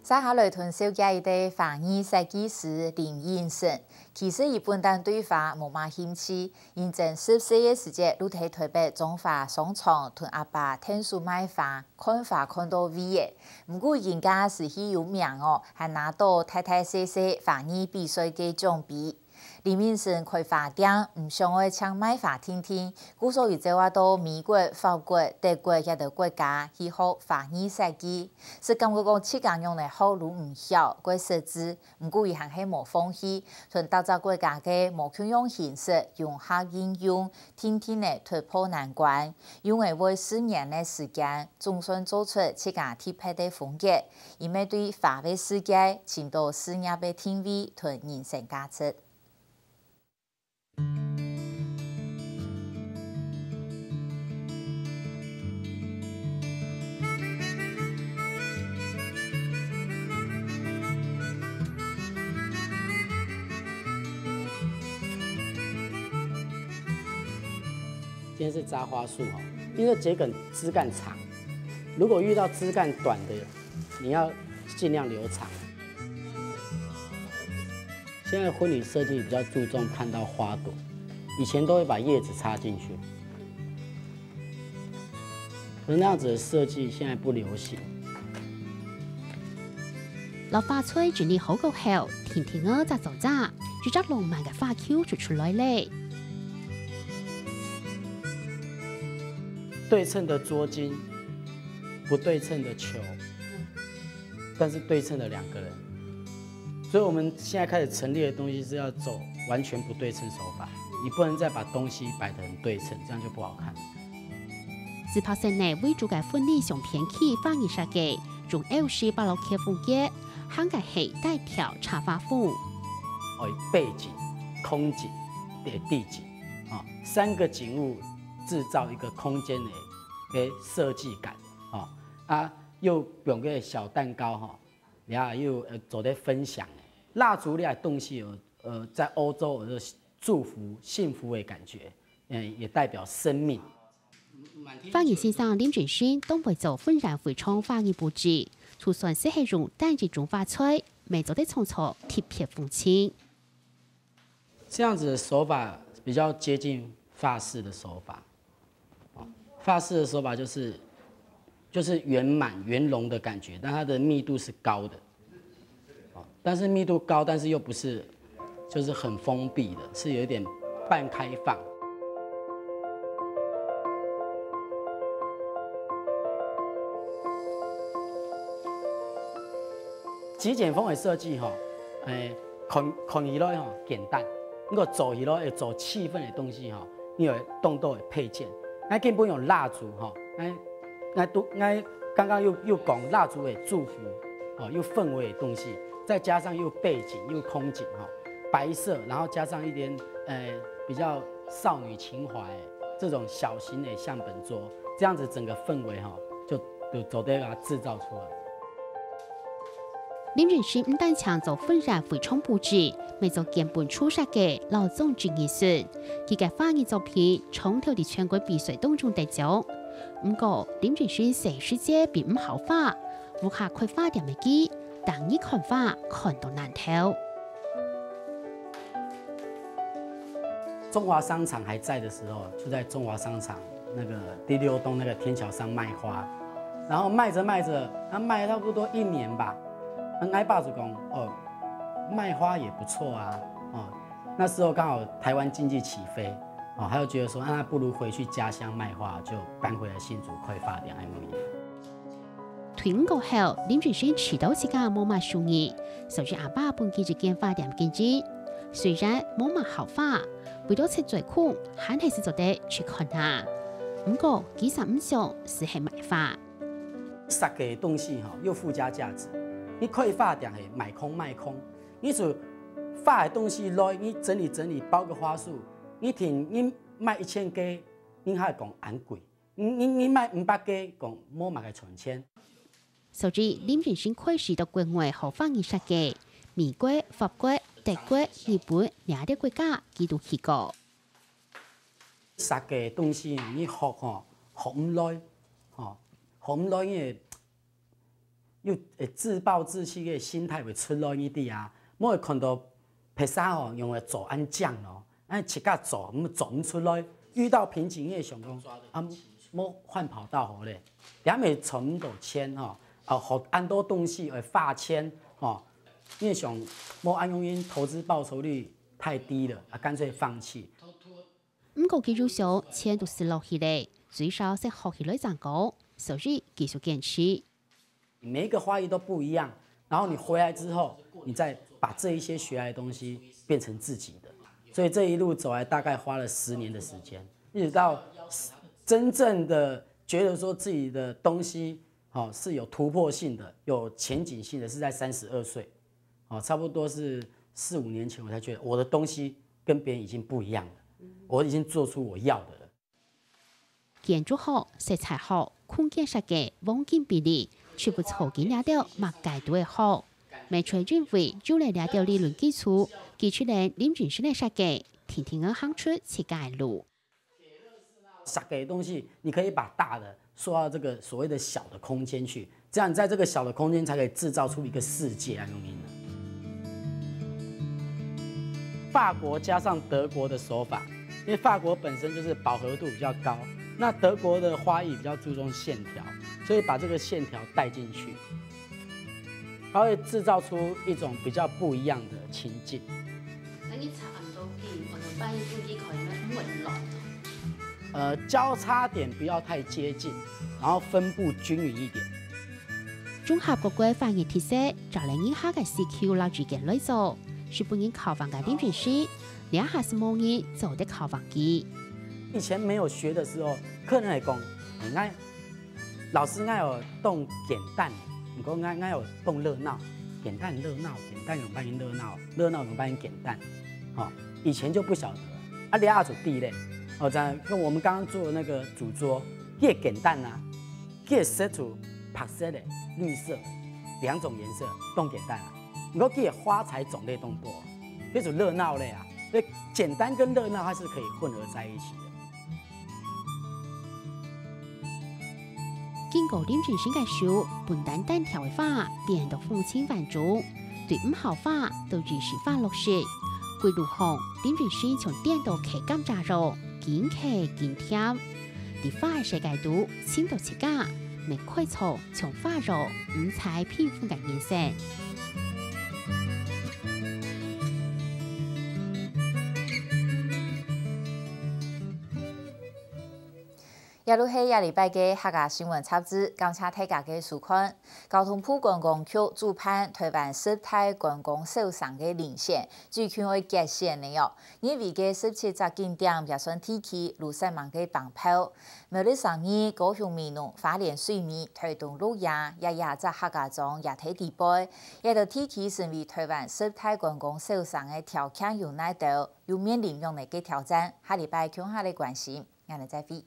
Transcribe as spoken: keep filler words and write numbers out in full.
接下來同紹介一個花藝設計師林永生。其實佢本旦對花無麼興趣，因正十歲个時節，就在臺北中華商場同阿爸𢯭手賣花，看花看到畏了。毋過因家時佢有名哦，還拿到大大細細花藝比賽个獎杯。 林永生開花店，毋想愛淨賣花定定，故所佢就會到美國、法國、德國這兜國家去學花藝設計，就感覺講自家仰仔學都毋曉，過失志。毋過佢還係無放棄，同逐隻國家个無共樣形式融合應用，定定仔突破難關，用了會四年个時間，總算做出自家特別个風格，因為對花个世界尋到事業个定位同人生價值。 今天是扎花束哈，因为桔梗枝干长，如果遇到枝干短的，你要尽量留长。现在婚礼设计比较注重看到花朵，以前都会把叶子插进去，可是那样子的设计现在不流行。 摎花材整理好過後，定定仔紮做紮，一隻浪漫个花球就出來了。對稱的桌巾，不對稱的球，但是對稱的两个人。所以我们现在开始陈列的东西是要走完全不对称手法，你不能再把东西摆得很对称，这样就不好看。 自拍攝呢，為主个婚禮相片去畫一下个，用歐式巴洛克風格，還个係帶條插花風。哦，背景、空景、地景，啊，三个景物制造一个空间的个设计感，哦，啊，又用个小蛋糕哈，然后又呃做得分享。蜡烛这东西有呃在欧洲有祝福幸福的感觉，嗯，也代表生命。 花藝先生林永生當會做婚宴會場花藝布置，就算係用單一種花材，乜做得創造特別風情。这样子的手法比较接近法式的手法。哦，法式的手法就是就是圆满圆融的感觉，但它的密度是高的。哦，但是密度高，但是又不是就是很封闭的，是有一点半开放。极简风的设计哈，诶，看看起来哈简单，不过做起来会做气氛的东西哈，你有动作的配件，那根本有蜡烛哈，那那都那刚刚又又讲蜡烛的祝福，哦，又氛围的东西，再加上又背景又空景哈，白色，然后加上一点呃比较少女情怀这种小型的相本桌，这样子整个氛围哈，就就做得给它制造出来。 林永生毋單淨做婚宴會場布置，乜做根本初設計摎裝置藝術。佢个花藝作品長透在全國比賽當中得獎。毋過，林永生細時節並毋好花，屋下開花店个佢，逐日看花看到爛透。 中华商场还在的时候，就在中华商场那个第六栋那个天桥上卖花，然后卖着卖着，他卖差不多一年吧，那我爸就讲，哦，卖花也不错啊，哦，那时候刚好台湾经济起飞，哦，他就觉得说，那不如回去家乡卖花，就搬回来新竹开花店，还没有。 退伍過後，林永生知道自家無麼手藝，所以阿爸分佢一間花店經營。雖然無麼好花，為著出嘴空，還係做得出看下。毋過，佢煞毋想就係賣花。設計的東西哈，又附加價值。你開花店係賣空賣空，你就畫个東西來，你整理整理，包个花束，你聽，你賣一千個，人還講恁貴。 你你你賣五百個，講無麼个賺錢。所以林永生開始到國外學花藝設計，美國、法國、德國、日本這兜國家佢都去過。設計个東西你學吼，學毋來，吼，學毋來，因為有呃自暴自棄个心態會出來一點啊，莫會看到別儕吼用个做恁靚咯，哎自家做毋做毋出來，遇到瓶頸个想講啊，莫換跑道好咧，這樣會賺毋到錢吼，啊，學恁多東西會花錢吼，因為想莫恁容易投資報酬率太低了，啊，乾脆放棄。毋過佢又想錢都使落去咧，最少先學起來正過，所以繼續堅持。 每一个花藝都不一样，然后你回来之后，你再把这一些学来的东西变成自己的。所以这一路走来，大概花了十年的时间，一直到真正的觉得说自己的东西，哦，是有突破性的、有前景性的，是在三十二岁，哦，差不多是四五年前，我才觉得我的东西跟别人已经不一样了，我已经做出我要的了。 建築學、色彩學、空間設計黃金比例，全部湊緊這兜麼个都會學。每出因為有了這兜理論基礎，佢就能認真个設計，定定仔行出自家个路。設計的東西，你可以把大的縮到這個所謂的小的空間去， 这样你在这个小的空间才可以制造出一个世界来用音呢。法国加上德国的手法，因为法国本身就是饱和度比较高，那德国的花艺比较注重线条，所以把这个线条带进去，它会制造出一种比较不一样的情境。那你差不多比我们翻译自己可能会很乱。呃，交叉点不要太接近，然后分布均匀一点。 綜合各國花藝特色，照來人客个需求摎意見來做，係分人敲碗个林俊生，這下係無人做得敲碗佢。以前没有学的时候，客人会讲，哎，老师，我有当简单，不过我我有当热闹，简单热闹，简单有办法热闹，热闹有办法简单，哦，以前就不晓得，啊，你要怎地嘞？哦，这样跟我们刚刚做的那个主桌，越简单啊， 佢个色素白色个、绿色兩种颜色，當簡單啊。毋過佢个花材種類當多，這種熱鬧類啊，所以簡單跟熱鬧它是可以混合在一起的。經過林俊生个手，本單單調个花變到風情萬種，對五號花到日式花落色，歸路項，林俊生從顛倒徛甘蔗肉，緊徛緊添。 在花个世界肚尋到自家，乜開創像花肉五彩繽紛个人生。這就係這禮拜个客家新聞雜誌，感謝大家个收看。交通部觀光局主辦臺灣十大觀光首選个遴選，最近愛揭曉了哦。 入圍个十七隻景點也算地區有聲望个榜票。苗栗三義、高雄美濃、花蓮水美、臺東鹿野，也也在客家庄也在裡背。這兜地區成為臺灣十大觀光首選个條件有哪兜，又面臨仰仔个挑戰？下禮拜共下來關心。𠊎等再會。